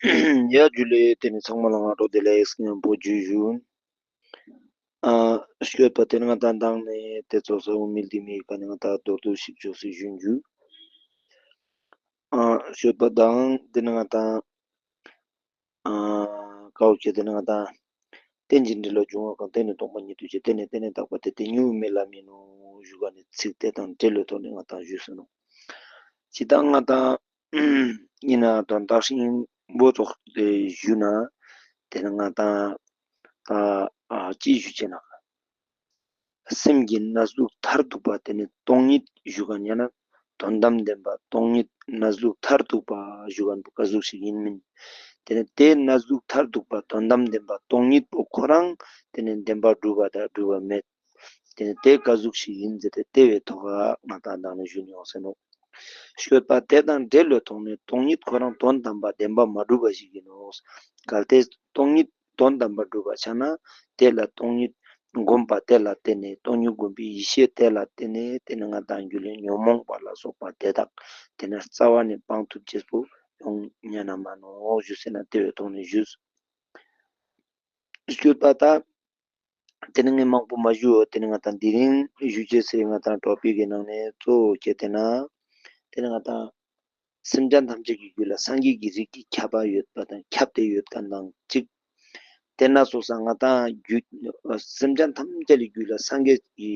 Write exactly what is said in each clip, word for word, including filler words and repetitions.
ཡ་ཇུ་ལེ། ཏེ་ནེ་ཚང་མ་ལ་སྔ་དྲོ་བདེ་ལེགས་ཉམ་པོ་ཇུ་ཞུ། ཨ་སྐྱོད་པ་ཏེ་ནེ་ང་ཏང་མདང་ནེ་ཏེ་ཙོགས་སི་འོ་མི་ལྡེ་མིའི་ཀ་ནེ་ང་ཏང་མདོར་བསྡུས་ཤིག་ཅོས་སེ་ཞུ་ཞུ། ཨ་སྐྱོད་པ་མདང་ཏེ་ནེ་ང་ཏང་ཨ་ཀ་བོ་ཁྱེར་ཏེ་ན་ང་ཏང་རྟེན་ཅིང་འབྲེལ་བར་འབྱུང་བ་གང་། དེ་ནི་སྟོང་པ་ཉིད་དུ་བྱེད། དེ་ནི་དེ་ནི་དག་པ་སྟེ། དེ་ཉིད་དབུ་མའི་ལམ་ཡིན་ནོ། ཞུ་ག་ནི་ཚིག་དེ་དང་འབྲེལ་བའི་ཐོག་ནས་ང་ཏང་ཞུས་སོ་ནོ། ཅི་ལྟར་ང་ཏང་ཡིན་ན་དོན་དག་ཤིང་པོ་ཙོགས་ཏེ་ཞུ་ན་དེ་ནི་ང་ཏང་ད་ཅི་ཞུ་ཅེ་ན། སེམས་ཀྱི་གནས་ལུགས་མཐར་ཐུག་པ་དེ་ནི་སྟོང་ཉིད་ཞུ་མཁན་ཡང་ན་དོན་དམ་བདེན་པ་སྟོང་ཉིད་གནས་ལུགས་མཐར་ཐུག་པ་ཞུ་མཁན་པོ་ག་ཟུག་ཞིག་ཡིན་མིན། དེ་ནི་དེ་གནས་ལུགས་མཐར་ཐུག་པ་དོན་དམ་བདེན་པ་སྟོང་ཉིད་པོ་ཁོ་རང་དེ་ནི་བདེན་པ་གྲུབ་པ་དང་གྲུབ་པ་མེད། དེ་ནི་དེ་ག་ཟུག་ཞིག་ཡིན་ཟེར་ཏེ་དེ་བའི་ཐོག་ལ་ང་ཏང་མདང་ནས་ཞུ་མྱོང་ཟེར་ནོ། སྐྱོད་པ་དེ་དང་འབྲེལ་བའི་ཐོག་ནས་སྟོང་ཉིད་ཁོ་རང་དོན་དམ་པ་བདེན་པ་མ་གྲུབ་པ་ཞིག་ཡིན་ནོ། གལ་ཏེ་སྟོང་ཉིད་དོན་དམ་པར་གྲུབ་པ་ཆ་ན། དེ་ལ་སྟོང་ཉིད་བསྒོམ་པ་དེ་ལ་བརྟེན་ནས་སྟོང་ཉིད་བསྒོམ་པའི་ཡེ་ཤེས་དེ་ལ་བརྟེན་ནས་དེ་ནི་ང་ཏང་རྒྱུད་ལ་ཉོན་མོངས་པ་ལ་སོགས་པ་དེ་དག་དེ་ནི་རྩ་བ་ནས་སྤང་ཐུབ་ཅེས་པོ་ཡོང་ཉན་ན་མ་ནོག་ཞུ་ཟེར་ན་དེ་བའི་ཐོག་ནས་ཞུས། སྐྱོད་པ་ད། དེ་ནི་ངས་མང་པོ་མ་ཞུ་བ། དེ་ནི་ང་ཏང་དེ་རིང་ཞུ་ཅེས་སི་ང་ཏང་ཊོ་པིག་གི་ནང་ནས་གཙོ་བོ་ཁྱེར་ཏེ་ན། དེ་ནི་ང་ཏང་སེམས་ཅན་ཐམས་ཅད་ཀྱི་རྒྱུད་ལ་སངས་རྒྱས་ཀྱི་རིགས་ཀྱི་ཁྱབ་པ་ཡོད་པ་དང་ཁྱབ་སྟེ་ཡོད་མཁན་དང་གཅིག་དེ་ན་སོ་སོ་ང་ཏང་རྒྱུད་སེམས་ཅན་ཐམས་ཅད་ལ་རྒྱུད་ལ་སངས་རྒྱས་ཀྱི་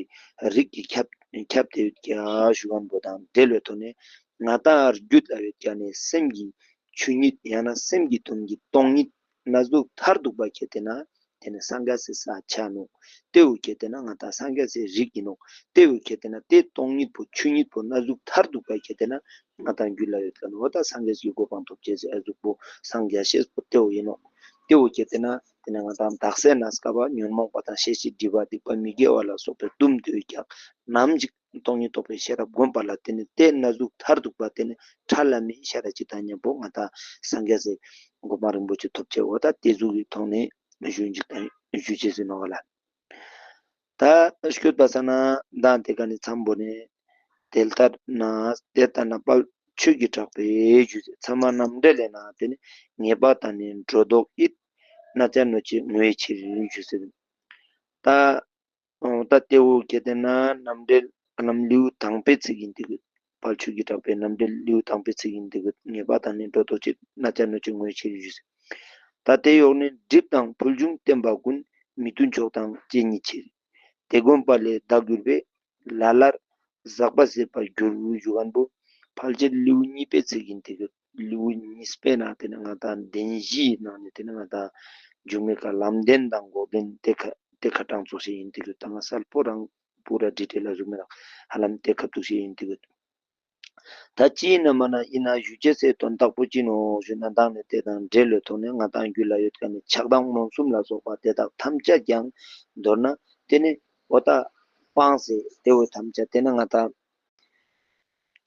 རིགས་ཀྱི་ཁྱབ་ཁྱབ་སྟེ་ཡོད་ཀྱག་ཞུ་མཁན་པོ་དང་འབྲེལ་བའི་ཐོག་ནས་ང་ཏང་རྒྱུད་ལ་ཡོད་ཀྱག་ནི་སེམས་ཀྱི་ཆོས་ཉིད་ཡང་ན་སེམས་ཀྱི་དོན་གྱི་སྟོང་ཉིད་གནས་ལུགས་མཐར་ཐུག་པ་ཁྱེར་ཏེ་ན། དེ་ནི་སངས་རྒྱས་སི་ས་ཆ་ནོག་དེ་བོ་ཁྱེར་ཏེ་ན་ང་ཏང་སངས་རྒྱས་སི་རིགས་ཡིན་ནོག་དེ་བོ་ཁྱེར་ཏེ་ན་དེ་སྟོང་ཉིད་པོ་ཆོས་ཉིད་པོ་གནས་ལུགས་མཐར་ཐུག་པ་ཁྱེར་ཏེ་ན་ང་ཏང་རྒྱུད་ལ་ཡོད་མཁན་འོ་ད་སངས་རྒྱས་ཀྱི་གོ་འཕང་ཐོབ་ཅེས་སི་ཨ་ཟུག་པོ་སངས་རྒྱས་ཤེས་པོ་དེ་བོ་ཡིན་ནོག་དེ་བོ་ཁྱེར་ཏེ་ན་དེ་ནི་ང་ཏང་དག་སའི་གནས་སྐབས་ཉོན་མོངས་པ་དང་ཤེས་བྱའི་སྒྲིབ་པ་སྡིག་པ་མི་དགེ་བ་ལ་སོགས་པའི་གཏུམ་དུ་ཡོད་ཀྱག་ནམ་ཞིག་སྟོང་ཉིད་རྟོགས་པའི་ཤེས་རབ་བསྒོམ་པ་ལ་བརྟེན་ནས་དེ་གནས་ལུགས་མཐར་ཐུག་པ་དེ་ནི་ཁྲ་ལམ་མེ་ཤར་ར་ཅིག་དང་མཉམ་པོ་ང་ཏང་སངས་རྒྱས་སི་གོ་འཕང་རིན་པོ་ཆེ་ཐོབ་ཅེས་འོ་ད་དེ་ཟུག་གི་ཐོག་ནས་ཞུ་ཅིག་དང་ཞུ་ཅེས་ཟེར་ནོག་ལ། ད་སྐྱོད་པ་ས་ན་མདང་དེ་ཀ་ནས་མཚམས་པོ་ནས་དེ་ལྟར་ན་དེ་ལྟར་ན་དཔལ་ཆོས་ཀྱི་གྲགས་པས་ཞུས་ཚད་མ་རྣམ་འགྲེལ་ལས་ན་དེ་ནི་ངེས་པ་དང་ནི་སྒྲོ་འདོགས་ཡིད། གནོད་བྱ་གནོད་བྱེད་ངོ་བོའི་ཕྱིར་ཞུས་ཟེར། ད་ད་དེ་བོ་ཁྱེར་ཏེ་ན་རྣམ་འགྲེལ་རྣམ་ལེའུ་དང་པོའི་ཚིག་ཡིན་ཏེ་གི། དཔལ་ཆོས་ཀྱི་གྲགས་པའི་རྣམ་འགྲེལ་ལེའུ་དང་པོའི་ཚིག་ཡིན་ཏེ་གི། ངེས་པ་དང་ནི་སྒྲོ་འདོགས་བྱེད། གནོད་བྱ་གནོད་བྱེད་ངོ་བོའི་ཕྱིར་ཞུས་ཟེར། ད་དེ་ཡོག་ནི་སྒྲིབ་དང་ཕུལ་བྱུང་བརྟེན་པ་ཀུན། མི་མཐུན་ཕྱོགས་དང་བཅས་ཉིད་ཕྱིར། དེ་བསྒོམས་པ་ལས་བདག་གྱུར་པས། ལ་ལར་ཟག་པ་ཟད་པར་འགྱུར་ཞུ་མཁན་པོ་ཕལ་ཆེར་ལེའུ་གཉིས་པའི་ཚིག་ཡིན་ཏེ་གི། ལེའུ་གཉིས་པའི་ནང་དེ་ནི་ང་ཏང་བདེན་བཞིའི་ནང་ནས་དེ་ནི་ང་ཏང་འཇུག་མེད་ཀ་ལམ་བདེན་དང་འགོག་བདེན་དེ་ཁ་དེ་ཁ་གྲངས་ཚོགས་ཤིག་ཡིན་ཏེ་གི། ད་ང་གསལ་པོ་རང་པུ་ར་ཌི་ཊེལ་ལ་ཞུ་མེད་རང་ཧ་ལམ་དེ་ཁ་ཐུག་ཤིག་ཡིན་ཏེ་གི། ད་ཅི་ཡིན་ན་མ་ན་ཡིན་ན་ཞུ་ཅེས་སི་དོན་དག་པོ་ཅི་ནོག་ཞུ་ན་མདང་ནས་དེ་དང་འབྲེལ་བའི་ཐོག་ནས་ང་ཏང་རྒྱུད་ལ་ཡོད་མཁན་ནི་ཆགས་སྡང་རྨོངས་གསུམ་ལ་སོགས་པ་དེ་དག་ཐམས་ཅད་ཀྱང་མདོར་ན་དེ་ནི་འོ་ད་སྤངས་སེ་དེ་བོ་ཐམས་ཅད་དེ་ནི་ང་ཏང་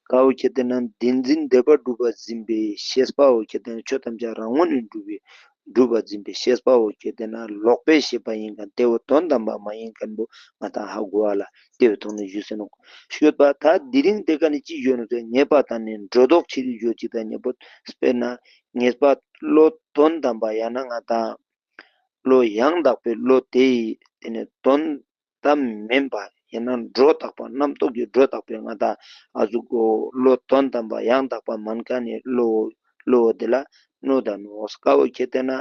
ཀ་བོ་ཁྱེར་ཏེ་ན་བདེན་འཛིན་སྡེ་པ་གྲུབ་པ་འཛིན་པའི་ཤེས་པ་བོ་ཁྱེར་ཏེ་ན་ཆོས་ཐམས་ཅད་རང་ངོས་ནས་གྲུབ་པའི་གྲུབ་པ་འཛིན་པའི་ཤེས་པ་བོ་ཁྱེར་ཏེ་ན་ལོག་པའི་ཤེས་པ་ཡིན་མཁན་དེ་བོ་དོན་དམ་པ་མ་ཡིན་མཁན་པོ་ང་ཏང་ཧ་གོ་བ་ལ་དེ་བོའི་ཐོག་ནས་ཞུས་ཟེར་ནོག་ཞུས་པ། ད་དེ་རིང་དེ་ཀ་ནས་ཅི་ཞུ་ནོག་ཟེར་ངེས་པ་དང་ནི་སྒྲོ་འདོགས་ཕྱིར་ཞུ་ཅིག་དང་མཉམ་པོ་དཔེར་ན་ངེས་པ་བློ་དོན་དམ་པ་ཡང་ན་ང་ཏང་བློ་ཡང་དག་པའི་བློ་དེ་ཡི་དེ་ནི་དོན་དམ་མིན་པ་ཡང་ན་སྒྲོ་བཏགས་པ་རྣམ་རྟོག་གི་སྒྲོ་བཏགས་པའི་ང་ཏང་ཨ་ཟུག་གོ་བློ་དོན་དམ་པ་ཡང་དག་པ་མན་མཁན་ནི་བློ་བློ་དེ་ལ་གནོད་ད་ནོག་ཀ་བོ་ཁྱེར་ཏེ་ན་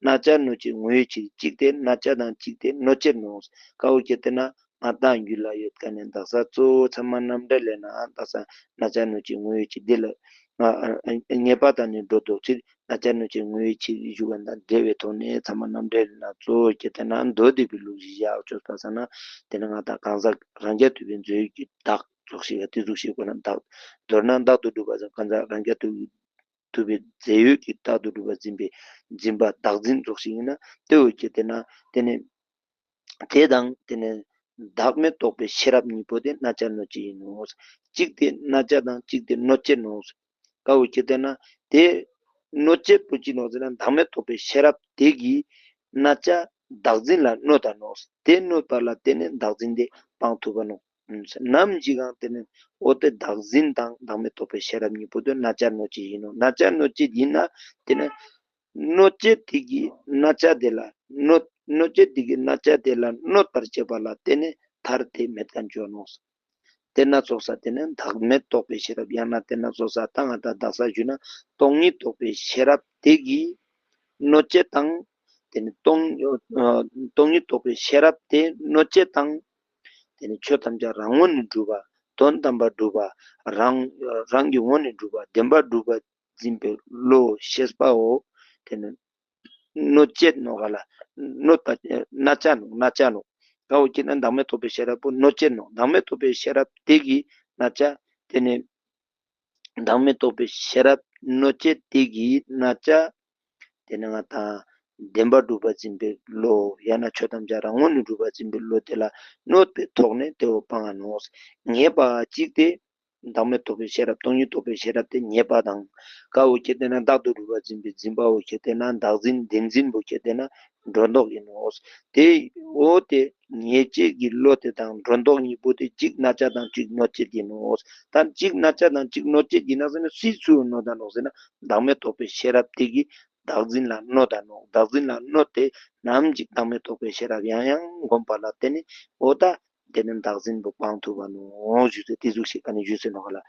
གནོད་བྱ་གནོད་བྱེད་ངོ་བོའི་ཕྱིར། གཅིག་དེ་གནོད་བྱ་དང་གཅིག་དེ་གནོད་བྱེད་ནོག་ཀ་བོ་ཁྱེར་ཏེ་ན་ང་ཏང་རྒྱུད་ལ་ཡོད་མཁན་ནི་དག་ས་གཙོ་བོ་ཚད་མ་རྣམ་འགྲེལ་ལས་ན་དག་ས་གནོད་བྱ་གནོད་བྱེད་ངོ་བོའི་ཕྱིར། འདི་ལ་ང་ཨ་ཨ་ངེས་པ་དང་ནི་སྒྲོ་འདོགས་ཕྱིར། གནོད་བྱ་གནོད་བྱེད་ངོ་བོའི་ཕྱིར་ཞུ་བ་དང་འབྲེལ་བའི་ཐོག་ནས་ཚད་མ་རྣམ་འགྲེལ་ན་གཙོ་བོ་ཁྱེར་ཏེ་ན་མདོ་སྡེ་པའི་ལུགས་ཞིག་བཞག་ཆོག་པ་ས་ན་དེ་ནི་ང་ཏང་གང་ཟག་རང་རྐྱ་ཐུབ་པའི་རྫས་ཡོད་ཀྱི་བདག་ཚོགས་ཤིག་ག་དེ་ཟུག་ཤིག་གོ་ན་བདག་མདོར་ན་བདག་ཏུ་གྲུབ་པ་ཙམ་གང་ཟག་རང་རྐྱ་ཐུབ་ཐུབ་པའི་རྫས་ཡོད་ཀྱི་བདག་ཏུ་གྲུབ་པ་འཛིན་པའི་འཛིན་པ་བདག་འཛིན་ཚོགས་ཤིག་ཡིན་ན་དེ་བོ་ཁྱེར་ཏེ་ན་དེ་ནི་དེ་དང་དེ་ནི་བདག་མེད་རྟོགས་པའི་ཤེས་རབ་གཉིས་པོ་དེ་གནོད་བྱ་གནོད་བྱེད་ཡིན་ནོ། གཅིག་དེ་གནོད་བྱ་དང་གཅིག་དེ་གནོད་བྱེད་ནོ། ཀ་བོ་ཁྱེར་ཏེ་ན་དེ་གནོད་བྱེད་པོ་ཅི་ནོག་ཟེར་ན་བདག་མེད་རྟོགས་པའི་ཤེས་རབ་དེ་གིས་གནོད་བྱ་བདག་འཛིན་ལ་གནོད་ད་ནོག་དེ་གནོད་པ་ལ་བརྟེན་ནས་བདག་འཛིན་དེ་སྤང་ཐུབ་པ་ནོག་ནམ་ཞིག་གང་དེ་ནི་འོ་དེ་བདག་འཛིན་དང་བདག་མེད་རྟོགས་པའི་ཤེས་རབ་གཉིས་པོ་དེ་གནོད་བྱ་གནོད་བྱེད་ཡིན་ནོག་གནོད་བྱ་གནོད་བྱེད་ཡིན་ན་དེ་ནི་ གནོད་བྱེད་དེ་གི་གནོད་བྱ་དེ་ལ་གནོད་གནོད་བྱེད་དེ་གི་གནོད་བྱ་དེ་ལ་གནོད་པར་བྱེད་པ་ལ་བརྟེན་ནས་མཐར་དེ་མེད་མཁན་ཅོ་ནོག། དེ་ན་ཙོགས་ས་དེ་ནི་བདག་མེད་རྟོགས་པའི་ཤེས་རབ། ཡང་ན་དེ་ན་ཙོགས་ས་ད་ང་ད་དག་ས་ཞུས་ན་སྟོང་ཉིད་རྟོགས་པའི་ཤེས་རབ་དེ་གི་གནོད་བྱེད་དང་། དེ་ནི་སྟོང་ཨ་སྟོང་ཉིད་རྟོགས་པའི་ཤེས་རབ་དེ་གནོད་བྱེད་དང་། དེ་ནི་ཆོས་ཐམས་ཅད་རང་ངོས་ནས་གྲུབ་པ། དོན་དམ་པར་གྲུབ་པ། རང་རང་གི་ངོས་ནས་གྲུབ་པ། བདེན་པར་གྲུབ་པ་འཛིན་པའི་བློ་ཤེས་པའོ། དེ་ནི་གནོད་བྱེད་ནོག་ག་ལ། གནོད་པ་གནོད་བྱ་ནོག་གནོད་བྱ་ནོག་ཀ་བོ་ཁྱེར་ཏེ་ན་བདག་མེད་རྟོགས་པའི་ཤེས་རབ་པོ་གནོད་བྱེད་ནོག་བདག་མེད་རྟོགས་པའི་ཤེས་རབ་དེ་གི་གནོད་བྱ། དེ་ནི་བདག་མེད་རྟོགས་པའི་ཤེས་རབ་གནོད་བྱེད་དེ་གི་གནོད་བྱ། དེ་ནི་ང་དང་བདེན་པར་གྲུབ་པ་འཛིན་པའི་བློ། ཡང་ན་ཆོས་ཐམས་ཅད་རང་ངོས་ནས་གྲུབ་པ་འཛིན་པའི་བློ་དེ་ལ་གནོད་པའི་ཐོག་ནས་དེ་བོ་སྤང་ང་ནོག་ངེས་པ་གཅིག་དེ། བདག་མེད་རྟོགས་པའི་ཤེས་རབ་སྟོང་ཉིད་རྟོགས་པའི་ཤེས་རབ་དེ་ངེས་པ་དང་། ཀ་བོ་ཁྱེར་ཏེ་ན་བདག་ཏུ་གྲུབ་པ་འཛིན་པའི་འཛིན་པ་བོ་ཁྱེར་ཏེ་ན་བདག་འཛིན་བདེན་འཛིན་པོ་ཁྱེར་ཏེ་ན་སྒྲོ་འདོགས་ཡིན་ནོག་དེ་འོ་དེ་ངེས་བྱེད་ཀྱི་བློ་དེ་དང་སྒྲོ་འདོགས་གཉིས་པོ་དེ་གཅིག་གནོད་བྱ་དང་གཅིག་གནོད་བྱེད་ཡིན་ནོག་ད་གཅིག་གནོད་བྱ་དང་གཅིག་གནོད་བྱེད་ཡིན་ན་ཟེར་ན་སུས་སུ་གནོད་ད་ནོག་ཟེར་ན་བདག་མེད་རྟོགས་པའི་ཤེས་རབ་དེ་གིས་བདག་འཛིན་ལ་གནོད་ད་ནོག་བདག་འཛིན་ལ་གནོད་དེ་ནམ་ཞིག་བདག་མེད་རྟོགས་པའི་ཤེས་རབ་ཡང་ཡང་བསྒོམ་པ་ལ་བརྟེན་ནས་འོ་ད། དེ་ནི་བདག་འཛིན་པོ་སྤང་ཐུབ་བ་ནོག་ཞུས་ཏེ་དེ་ཟུག་ཞིག་ག་ནི་ཞུས་ཟེར་ནོག་ག་ལ།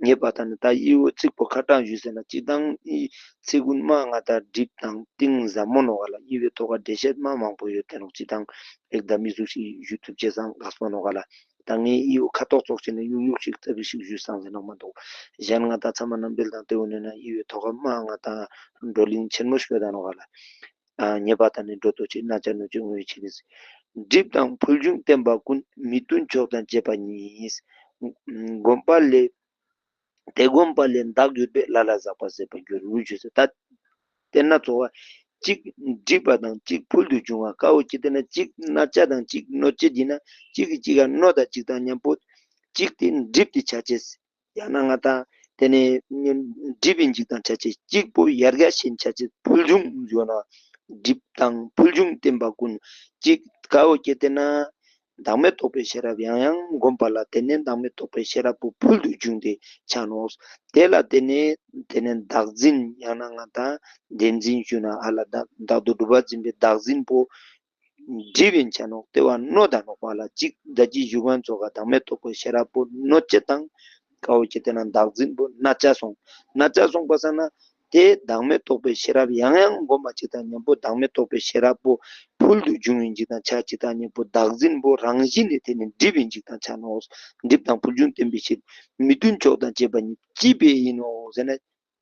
ངེས་པ་ད་ནི་ད་ཨི་བོ་ཚིག་པོ་ཁ་གྲངས་ཞུས་ཟེར་ན་གཅིག་དང་ཨི་ཚིག་ཀུན་མ་ང་ད་འགྲིག་དང་གཏིང་ཟབ་མོ་ནོག་ག་ལ། ཨི་བོའི་ཐོག་ག་འགྲེལ་བཤད་མ་མང་པོ་ཡོད་དེ་ནོག་གཅིག་དང་ཨེག་ད་མི་ཟུག་ཞིག་ཞུ་ཐུབ་ཅེས་སང་དགའ་སྤོ་ནོག་ག་ལ། ད་ངས་ཨི་བོ་ཁ་ཐོག་ཙོགས་ཅིག་ནི་ཡུག་ཡུག་ཞིག་ཙ་པིག་ཞིག་ཞུས་སང་ཟེར་ནོག་མ་གཏོགས། གཞན་ང་ད་ཚང་མ་རྣམ་འགྲེལ་དང་དེ་བོ་ནི་ན་ཨི་བོའི་ཐོག་ག་མ་ང་ད་བགྲོ་གླེང་ཆེན་མོ་ཞིག་ཡོད་ད་ནོག་ག་ལ། ཨ་ཉེས་པ་དང་ནི་སྒྲོ་འདོགས་ཕྱིར། གནོད་བྱ་གནོད་བྱེད་དངོས་ཡིན་ཕྱིར། སྒྲིབ་དང་ཕུལ་བྱུང་བརྟེན་པ་ཀུན། མི་མཐུན་ཕྱོགས་དང་བཅས་པ་ཉིད། བསྒོམས་པ་ལས། དེ་བསྒོམས་པ་ལས་བདག་གྱུར་པས། ལ་ལ་ཟག་པ་ཟད་པར་འགྱུར། འུ་ཆུ་ཟེར་ད། དེ་ན་ཚོགས་པ་གཅིག་སྒྲིབ་པ་དང་གཅིག་ཕུལ་དུ་བྱུང་བ་ཀ་བོ་ཅི་དེ་ན་གཅིག་གནོད་བྱ་དང་གཅིག་གནོད་བྱེད་ཡིན་ན་གཅིག་གིས་གཅིག་ག་གནོད་ད་གཅིག་དང་མཉམ་པོ་གཅིག་དེ་སྒྲིབ་དེ་ཆ་ཅེས། ཡང་ན་ང་དང་དེ་ནས་སྒྲིབ་ཡིན་གཅིག་དང་ཆ་ཅེས་གཅིག་པོ་ཡར་རྒྱས་ཤེས་ཆ་ཅེས་ཕུལ་བྱུང་ཡོད་ན་སྒྲིབ་དང་ཕུལ་བྱུང་བརྟེན་པ་ཀུན་གཅིག་ཀ་བོ་ཁྱེར་ཏེ་ན་བདག་མེད་རྟོགས་པའི་ཤེས་རབ་ཡང་ཡང་བསྒོམས་པ་ལ་དེ་ནས་བདག་མེད་རྟོགས་པའི་ཤེས་རབ་པོ་ཕུལ་དུ་བྱུང་སྟེ་ཆ་ནོག་དེ་ལ་དེ་ནས་དེ་ནས་བདག་འཛིན་ཡང་ན་ང་དང་བདེན་འཛིན་ཞུ་ན་ཨ་ལ་བདག་བདག་ཏུ་གྲུབ་པ་འཛིན་པའི་བདག་འཛིན་པོ། སྒྲིབ་ཡིན་ཆ་ནོག་དེ་བ་གནོད་ད་ནོག་པ་ལ་གཅིག་ད་ཅི་ཞུ་མཁན་ཚོགས་ཀ་བདག་མེད་རྟོགས་པའི་ཤེས་རབ་པོ་གནོད་བྱེད་དང་ཀ་བོ་ཁྱེར་ཏེ་ན་བདག་འཛིན་པོ་གནོད་བྱ་སོང་། གནོད་བྱ་སོང་པ་ས་ན་དེ་བདག་མེད་རྟོགས་པའི་ཤེས་རབ་ཡང་ཡང་བསྒོམ་པ་གཅིག་དང་མཉམ་པོ་བདག་མེད་རྟོགས་པའི་ཤེས་རབ་པོ་ཕུལ་དུ་བྱུང་ཡིན་གཅིག་དང་ཆ་གཅིག་དང་མཉམ་པོ་བདག་འཛིན་པོ་རང་བཞིན་ནི་དེ་ནི་སྒྲིབ་ཡིན་གཅིག་དང་ཆ་ནོག་སྒྲིབ་དང་ཕུལ་བྱུང་བརྟེན་པའི་ཕྱིར། མི་མཐུན་ཕྱོགས་དང་བཅས་པ་ཉིད། ཅི་ཕྱིར་ཡིན་ནོ་ཟེར་ན།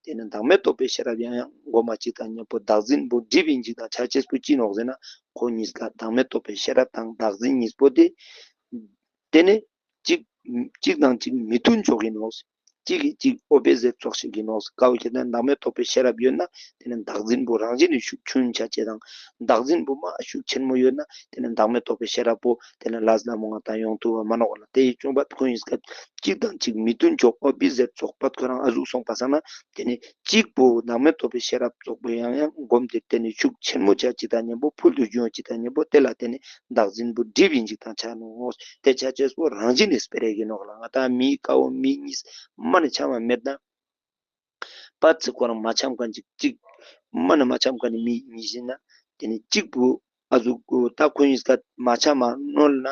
དེ་ནི་བདག་མེད་རྟོགས་པའི་ཤེས་རབ་ཡང་ཡང་བསྒོམ་པ་གཅིག་དང་མཉམ་པོ་བདག་འཛིན་པོ་སྒྲིབ་ཡིན་གཅིག་དང་ཆ་ཅེས་པོ་ཅི་ནོག་ཟེར་ན། ཁོ་གཉིས་ཀ་བདག་མེད་རྟོགས་པའི་ཤེས་རབ་དང་བདག་འཛིན་གཉིས་པོ་དེ། དེ་ནི་གཅིག་གཅིག་དང་གཅིག་མི་མཐུན་ཕྱོགས་ཡིན་ནོག་གཅིག་གིས་གཅིག་ཨོ་པོ་ཟིཊ་ཚོགས་ཤིག་ཡིན་ནོག་ཀ་བོ་ཁྱེར་ཏེ་ན་བདག་མེད་རྟོགས་པའི་ཤེས་རབ་ཡོད་ན་དེ་ནི་བདག་འཛིན་པོ་རང་བཞིན་ནི་ཤུགས་ཆུང་ཆ་ཅེས་དང་བདག་འཛིན་པོ་མ་ཤུགས་ཆེན་མོ་ཡོད་ན་དེ་ནི་བདག་མེད་རྟོགས་པའི་ཤེས་རབ་པོ་དེ་ནི་ལས་སླ་མོ་ང་དང་ཡོང་ཐུབ་པ་མ་ནོག་ལ། དེ་ཡི་བྱུང་བ་ཁོ་གཉིས་ཀ་གཅིག་དང་གཅིག་མི་མཐུན་ཕྱོགས་ཨོ་པོ་ཟིཊ་ཚོགས་པ་ཁོ་རང་ཨ་ཟུག་སོང་པ་ས་ན་དེ་ནི་གཅིག་པོ་བདག་མེད་རྟོགས་པའི་ཤེས་རབ་ཚོགས་པོ་ཡང་ཡང་བསྒོམས་ཏེ་དེ་ནི་ཤུགས་ཆེན་མོ་ཆ་གཅིག་དང་མཉམ་པོ་ཕུལ་དུ་བྱུང་གཅིག་དང་མཉམ་པོ་དེ་ལ་དེ་ནི་བདག་འཛིན་པོ་སྒྲིབ་ཡིན་གཅིག་དང་ཆ་ནོག་དེ་ཆ་ཅེས་པོ་རང་བཞིན་ནི་སྤེ་ར་ཡིན་ནོག་ལ། ང་དང་མི་ཀ་བོ་མི་གཉིས་མ་ནི་ཆ་མ་མེད་ན། པ་ཚིག་ཁོ་རང་མ་འཆམ་མཁན་ཅིག་གཅིག་མ་ནི་མ་འཆམ་མཁན་ནི་མི་མི་བཞིན་ན་དེ་ནི་གཅིག་པོ་ཨ་ཟུག་ད་ཁོ་གཉིས་ཀ་མ་འཆམ་མ་ནོར་ན་